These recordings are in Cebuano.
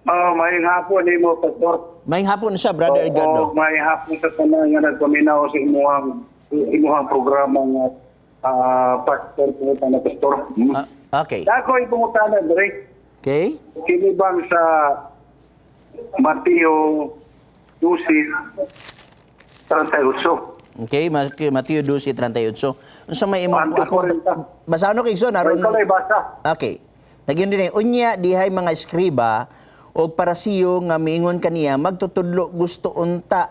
Oh, maayong hapon nimo, Pastor. Maayong hapon sa Brother Edgardo. Oo, maayong hapon sa tanan nga nagpaminaw sa imuhang programa nga Pastor pangutana, Pastor. Ah, okay. Ako ay pangutana dire. Okay? Kini bang sa Mateo 12:38. Okay, Mateo 12:38. Unsa may imong Anto ako 40. basano kay Igsoon aron Ikaw ay basa. Okay. Nagyun din eh, unya dihay mga eskriba og parasiyo nga miingon kaniya, "Magtutudlo, gusto unta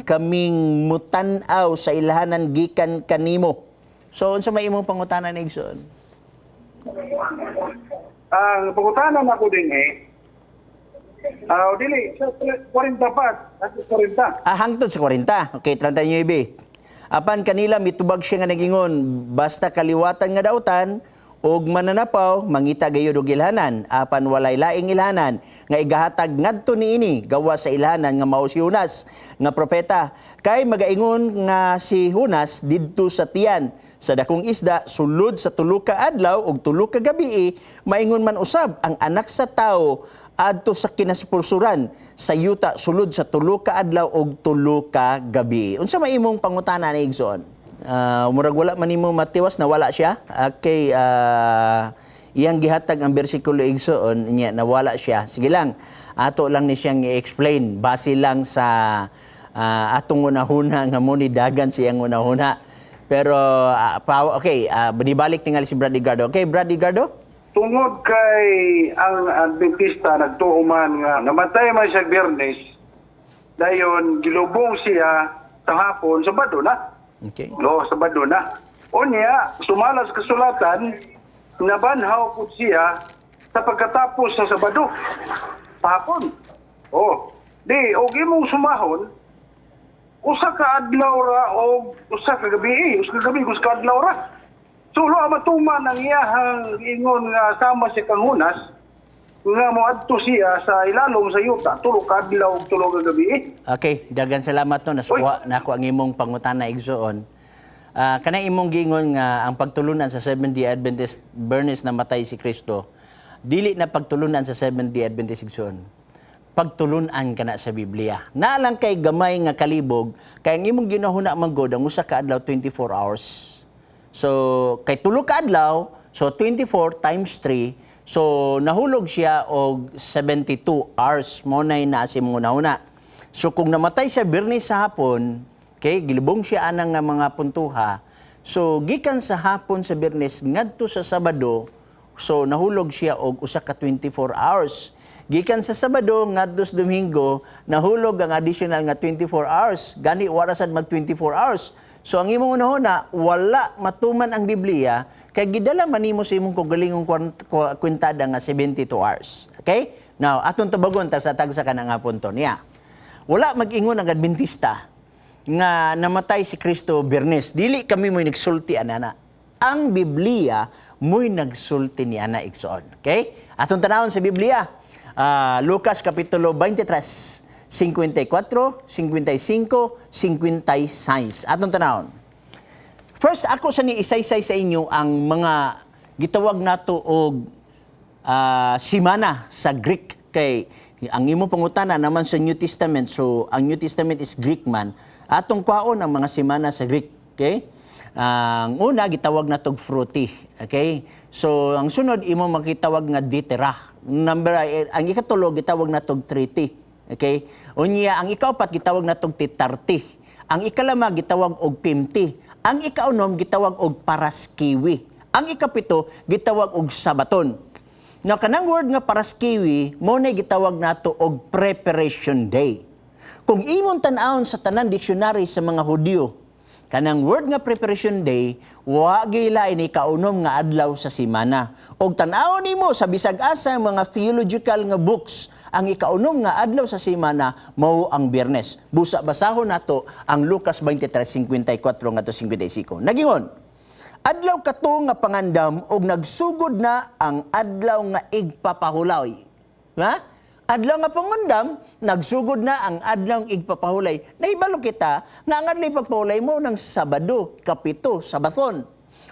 kaming mutan-aw sa ilhanan gikan kanimo." So unsa may imong pangutana ni Igsoon? Ang pangutana nako din eh, dili, sa 40 pa, 40. Ah, hangtod sa 40. Okay, 39. Apan kanila mitubag siya nga nagingon, "Basta kaliwatan nga dautan og mananapaw mangita gayud og ilhanan, apan walay laing ilhanan nga igahatag ngadto niini gawa sa ilhanan nga mao si Jonas nga propeta. Kay magaingon nga si Jonas didto sa tiyan sa dakong isda sulod sa 3 ka adlaw ug 3 ka gabii, maingon man usab ang Anak sa Tawo adto sa kinaspursuran sa yuta sulod sa 3 ka adlaw ug 3 ka gabi." Unsa may imong pangutana ni Igsoon? Murag wala man nimo matiwas na wala siya. Okay, iyang gihatag ang bersikulo, Igsoon, niya nawala siya. Sige lang, ato lang ni siyang i-explain base lang sa atong unahuna nga mo ni dagan siyang unahuna. Pero okay, binibalik tingali si Brad Edgardo. Okay, Brad Edgardo? Tungod kay ang Adventista nagtuo man nga namatay man siya Biyernes, dayon gilubong siya sa hapon, Sabado na. No, Sabado na. Unya, sumala sa kasulatan, nabanhaw po siya sa pagkatapos sa Sabado. Hapon. Oh, di, og imong sumahon, usa ka adlaw ra og usa ka gabi, usa ka gabi, usa ka adlaw ra. So, lo matuman ang iyahang ingon nga sama si kang Jonas, nga moadto siya sa ilalom sa yuta, 3 ka adlaw ug 3 ka gabi. Okay, dagan salamat no, nasuha na ako ang imong pangutana, Igsoon. Kanang imong giingon nga ang pagtulunan sa Seventh-day Adventist Bernes namatay si Kristo, dili na pagtulunan sa Seventh-day Adventist, Igsoon. Pagtulunan kana sa Biblia. Naa lang kay gamay nga kalibog kay ang imong ginahuna man gud ang 1 ka adlaw 24 hours. So kay 3 ka adlaw, so 24 times 3, so nahulog siya og 72 hours mo na naa sa imong hunahuna. So kung namatay siya Biyernes sa hapon, okay, gilubong siya anang nga mga puntuha. So gikan sa hapon sa Biyernes ngadto sa Sabado, so nahulog siya og usa ka 24 hours. Gikan sa Sabado ngadto sa Domingo, nahulog ang additional nga 24 hours. Gani wara sad mag 24 hours. So ang imong unahuna wala matuman ang Biblia kay gidala man nimo sa imong kaugalingong kwintada nga 72 hours. Okay? Now, atong tubagon tagsa-tagsa ka na nga punto niya. Wala mag-ingon ang Adventista nga namatay si Kristo Biyernes. Dili kami mo'y nagsulti anana. Ang Biblia mo'y nagsulti ni ana, igsoon. Okay? Atong tanawon sa Biblia. Lucas Kapitulo 23, 54, 55, 56. Atong tanawon. First, ako sa ni isaysay sa inyo ang mga gitawag nato og simana sa Greek kay ang imo pangutana naman sa New Testament, so ang New Testament is Greek man. Atong kwaon ang mga simana sa Greek, okay? Ang una gitawag natog fruity, okay? So ang sunod imo makitawag nga ditera. Number ang ikatulo gitawag natog triti, okay? Unya ang ikaapat gitawag natog titarti. Ang ikalima gitawag og pimti. Ang ikaunom gitawag og paraskiwi. Ang ikapito gitawag og sabaton. Now kanang word nga paraskiwi mo na gitawag nato og preparation day. Kung imong tan-awon sa tanan dictionary sa mga Hudyo, kanang word nga preparation day, wa gila ini kaunom nga adlaw sa simana. Og tan-awon nimo sa bisag asa mga theological nga books, ang ikaunom nga adlaw sa simana mao ang Biyernes. Busa basahon nato ang Lucas 23:54 ngadto 55. Nagingon, "Adlaw kato nga pangandam og nagsugod na ang adlaw nga igpapahulay." Ha? Adlaw nga pangandam, nagsugod na ang adlaw igpapahulay. Nahibalo kita nga ang adlaw igpapahulay mo ng Sabado, kapito, Sabathon.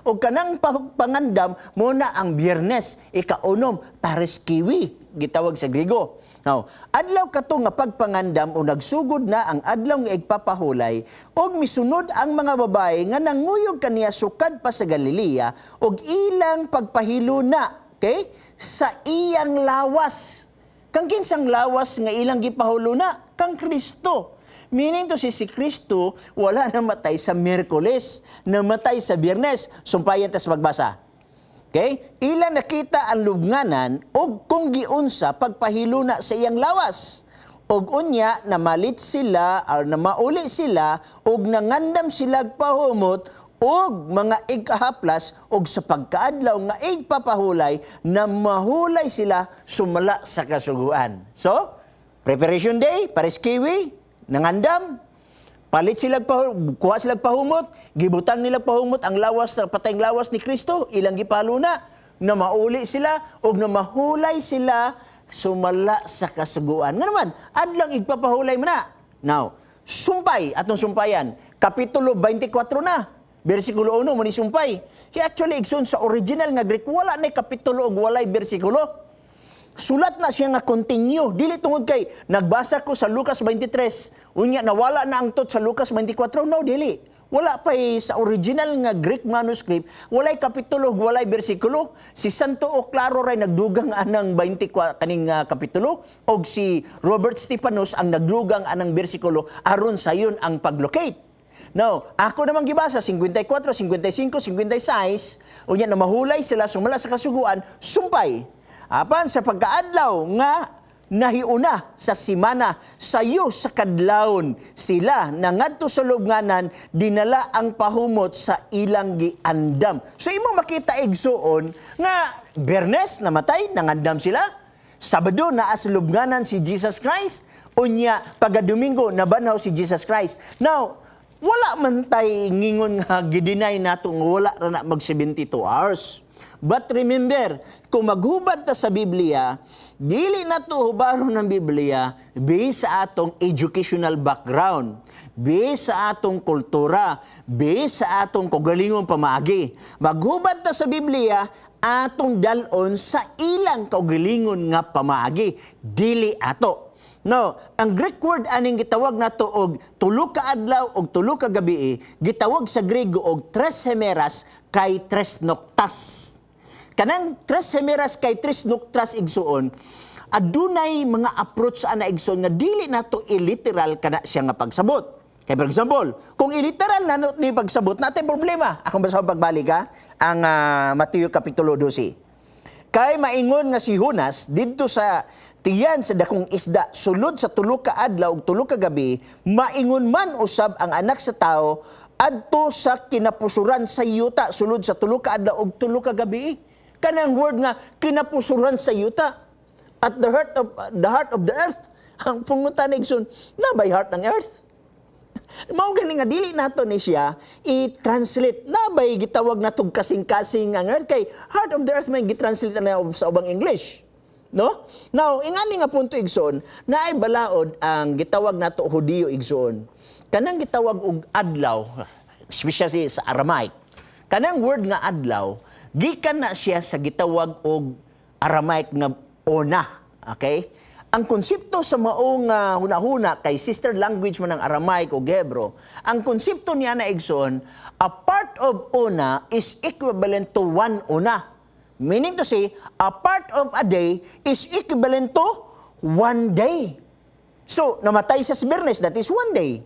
O kanang pangandam mo na ang Biyernes, ikaunom, Paraskevi, gitawag sa Griego. Now, adlaw kato nga pagpangandam o nagsugod na ang adlaw nga igpapahulay og misunod ang mga babae nga nanguyog kaniya sukad pa sa Galilea og ilang pagpahilo na, okay, sa iyang lawas. Kang kinsang lawas nga ilang gipahulo na? Kang Kristo. Meaning to say, si Kristo wala namatay sa Miyerkules, namatay sa Biyernes. Sumpayan tas magbasa. Okay? Ila nakita ang lubnganan og kung giunsa pagpahilo na sa iyang lawas. Og unya namalit sila or namauli sila og nangandam sila pahumot og mga igkahaplas og sa pagkaadlaw nga igpapahulay na mahulay sila sumala sa kasuguan. So, preparation day, Paraskevi, nangandam, palit sila pa, kuha sila pahumot, gibutang nila pahumot ang lawas sa patayng lawas ni Kristo, ilang gipaluna, na mauli sila og na mahulay sila sumala sa kasuguan. Nga naman, adlang igpapahulay mo na. Now, sumpay, atong sumpayan, Kapitulo 24 na, versikulo 1 mo ni sumpay. Kaya actually, igsoon, sa original nga Greek, wala na kapitulo og walay bersikulo. Sulat na siya nga continue. Dili tungod kay nagbasa ko sa Lucas 23, unya nawala na ang tot sa Lucas 24. No, dili. Wala pa eh, sa original nga Greek manuscript, walay kapitulo, walay bersikulo. Si Santo O Claro ray nagdugang anang 24 kaning kapitulo og si Robert Stephanus ang nagdugang anang bersikulo aron sayon ang paglocate. Now, ako namang gibasa 54, 55, 56, unya na mahulay sila sumala sa kasuguan, sumpay. Apan sa pagkaadlaw nga nahiuna sa simana sayo sa kadlawon sila nangadto sa lubnganan, dinala ang pahumot sa ilang giandam. So imo makita, igsuon, nga Biyernes namatay, nangandam sila. Sabado naa sa lubnganan si Jesus Christ. Unya pagka-Domingo nabanhaw si Jesus Christ. Now, wala man tay ngingon nga gideny nato nga wala ra na mag 72 hours. But remember, kung maghubad ta sa Biblia, dili na to hubaron ng Biblia based sa atong educational background, based sa atong kultura, based sa atong kaugalingong pamaagi. Maghubad ta sa Biblia, atong dalon sa ilang kaugalingon nga pamaagi, dili ato. No, ang Greek word aning gitawag nato og 3 ka adlaw og 3 ka gabi, gitawag sa Grego og tres hemeras kay tres noctas. Kanang tres hemeras kay tres noctas, igsuon, adunay mga approach ana, igsuon, nga dili nato iliteral kana siya nga pagsabot. Kay for example, kung iliteral na ni pagsabot, natay problema. Akong basa pagbalik ha, ang Mateo Kapitulo 12. Kay maingon nga si Jonas didto sa tiyan sa dakong isda sulod sa 3 ka adlaw ug 3 ka gabi, maingon man usab ang Anak sa Tao adto sa kinapusuran sa yuta sulod sa 3 ka adlaw ug 3 ka gabi. Kanang word nga kinapusuran sa yuta, at the heart of the earth. Ang pangutan, igsoon, naa bay heart ng earth? Mao gani nga dili nato ni siya i-translate na bay gitawag natog kasing-kasing ang earth, kay heart of the earth may gitranslate na sa ubang English. No? Now, ingani nga punto, igsoon, naay balaod ang gitawag nato Hudiyo, igsoon. Kanang gitawag og adlaw, especially sa Aramaic. Kanang word nga adlaw, gikan na siya sa gitawag og Aramaic nga ona. Okay? Ang konsepto sa maong hunahuna kay sister language man ang Aramaic o Hebrew, ang konsepto niya na, igsoon, a part of ona is equivalent to one ona. Meaning to say, a part of a day is equivalent to one day. So, namatay sa Biyernes, that is one day.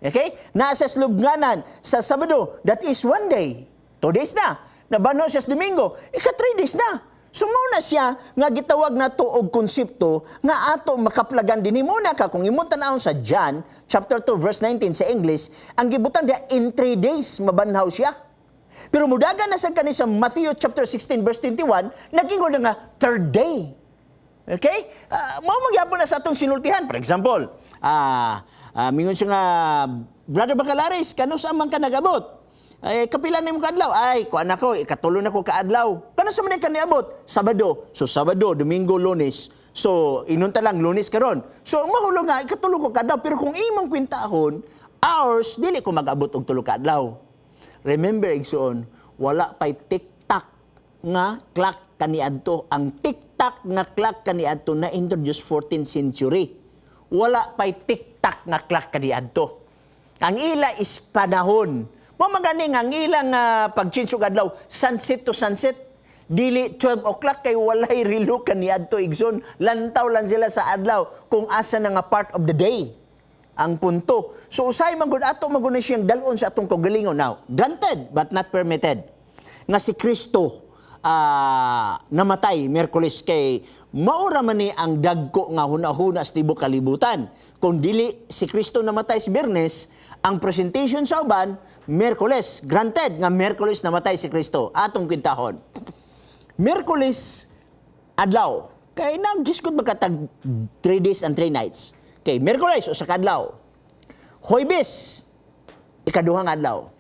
Okay? Nasa lubnganan sa Sabado, that is one day. 2 days na. Nabanhaw siya sa Domingo, ika 3 days na. So mao na siya nga gitawag nato og konsepto nga ato makaplagan dinhi mo na ka kung imong tan-awon sa John chapter 2 verse 19 sa English, ang gibutan diya in 3 days mabanhaw siya. Pero mudagan na sa kani sa Matthew chapter 16 verse 21, nagingon na nga third day. Okay? Mao magyapon na sa atong sinultihan. For example, mingon siya nga, "Brother Bacalares, kanus-a man ka nagabot?" "Ay, kapila na imong kaadlaw?" "Ay, kuan ako, ikatulo na ko kaadlaw." "Kanus-a man ka niabot?" "Sabado." So, Sabado, Domingo, Lunes. So, inunta lang, Lunes karon. So, mahulog nga, ikatulo ko kaadlaw. Pero kung imong kwintahon, hours, dili ko mag-abot og 3 kaadlaw. Remember, igsoon, Wala pay tick-tock nga clock kaniadto. Ang tick-tock nga clock kaniadto na introduce 14th century. Wala pay tick-tock nga clock kaniadto. Ang ila is panahon. Mao magani nga ang ilang pag-change og adlaw, sunset to sunset. Dili 12 o'clock kay walay relo kaniadto, igsoon. Lantaw lang sila sa adlaw kung asa na nga part of the day ang punto. So usay man gud ato man gud na siyang dalon sa atong kaugalingon. Now, granted but not permitted nga si Kristo namatay Miyerkules kay maura man ni ang dagko nga hunahuna sa tibok kalibutan. Kung dili si Kristo namatay sa Biyernes, ang presentation sa uban Miyerkules. Granted nga Miyerkules namatay si Kristo. Atong kwintahon. Miyerkules adlaw. Kay naggisgot magkatag 3 days and 3 nights. Kay Miyerkules usa ka adlaw. Huwebes ikaduha nga adlaw.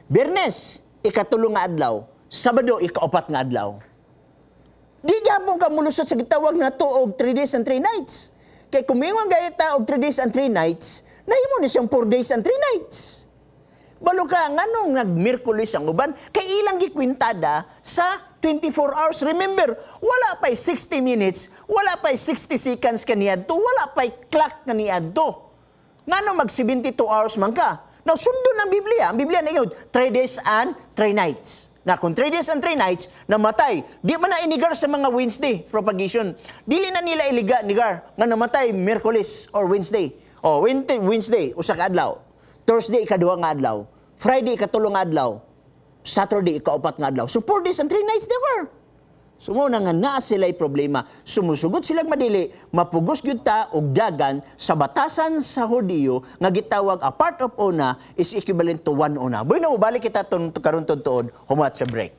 Biyernes ikatulo nga adlaw. Sabado ikaupat nga adlaw. Di gyapon ka mulusot sa gitawag na to og 3 days and 3 nights. Kay kung mingon gayud ta og 3 days and 3 nights, nahimo ni siyang 4 days and 3 nights. Balo ka, nganong nag-Miyerkules ang uban? Kay ilang gikwintada sa 24 hours. Remember, wala pa'y 60 minutes, wala pa'y 60 seconds kaniadto, wala pa'y clock kaniadto. Ngano mag 72 hours man ka? Now, sundon ang Biblia. Ang Biblia na yun, 3 days and 3 nights. Na kung 3 days and 3 nights, namatay. Di man na inigar sa mga Wednesday propagation. Dili na nila iliga, nigar, nga namatay Miyerkules or Wednesday. O, Wednesday, usa ka adlaw. Thursday, ikaduha nga adlaw. Friday, ikatulo nga adlaw. Saturday, ikaupat nga adlaw. So, 4 days and 3 nights they were. So mao na nga naa sila'y problema. Sumusugot silang madili, mapugos gyud ta og dagan sa batasan sa Hudiyo nga gitawag a part of ona is equivalent to one ona. Bueno, balik kita tun karon tuod humat sa break.